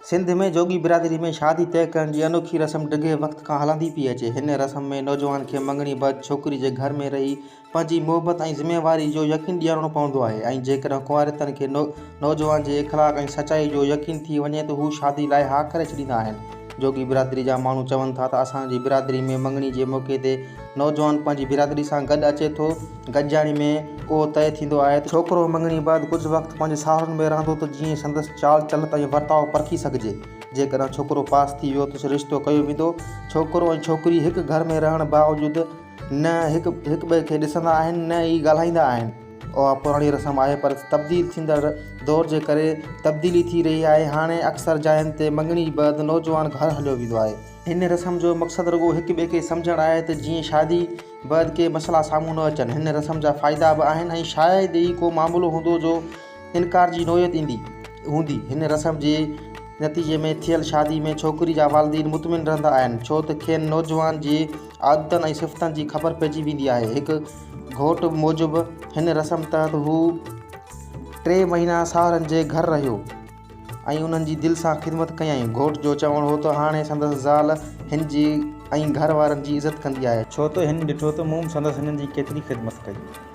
سنڌ ۾ جوڳي برادري ۾ شادي طئي ڪرڻ جي انوکي رسم ڊگهي وقت کان هلندي پئي اچي. هن رسم ۾ نوجوان کي مڱڻي بعد ڇوڪري جي گهر ۾ رهي پنهنجي محبت ۽ ذميواري جو يقين ڏيارڻو پوندو آهي ۽ جيڪڏهن ڪنواريتن کي نوجوان جي اخلاق ۽ سچائي جو يقين ٿي وڃي ته هو شادي لاء ها ڪري ڇڏيندا آهن. جوڳي برادري جا ماڻهو چون ٿا ته اسان جي برادري ۾ مڱڻي جي موقعي تي نوجوان پنهنجي برادري سان گڏ اچي ٿو، گڏجاڻي ۾ اهو طئي ٿيندو آهي ته ڇوڪرو مڱڻي بعد ڪجهه وقت پنهنجي ساهرن ۾ رهندو ته جيئن سندس چال چلت ۽ ورتاء پرکي سگهجي، جيڪڏهن ڇوڪرو پاس ٿي ويو ته رشتو ڪيو ويندو، ڇوڪرو ۽ ڇوڪري هڪ گهر ۾ رهڻ باوجود نه هڪٻئي کي ڏسندا آهن نه ئي ڳالهائيندا آهن. اها پراڻي رسم آهي پر تبديل ٿيندڙ دور جي ڪري تبديلي ٿي رهي آهي هاڻي اڪثر جاين تي مڱڻي بعد نوجوان گهر هليو ويندو آهي. هن رسم جو مقصد رڳو هڪ ٻئي کي سمجهڻ آهي ته جيئن شادي بعد ڪي مسئلا سامهون نه اچن. هن رسم جا فائدا به آهن ۽ شايد ئي ڪو معاملو هوندو جو انڪار جي نوعيت ايندي هوندي. هن رسم جي نتيجي ۾ ٿيل شادي ۾ ڇوڪري جا والدين مطمئن رهندا آهن ڇو ته کين نوجوان جي عادتن ۽ صفتن جي خبر پئجي ويندي آهي. هڪ گهوٽ موجب هن رسم تحت هو ٽي مهينا ساهرن جي گهر رهيو ۽ انهن جي دل سان خدمت ڪيائين. گهوٽ جو چوڻ هو ته هاڻي سندس زال هن جي ۽ گهر وارن جي عزت ڪندي آهي. ڇو ته هن ڏٺو ته مون سندس هنن جي ڪيتري خدمت ڪئي.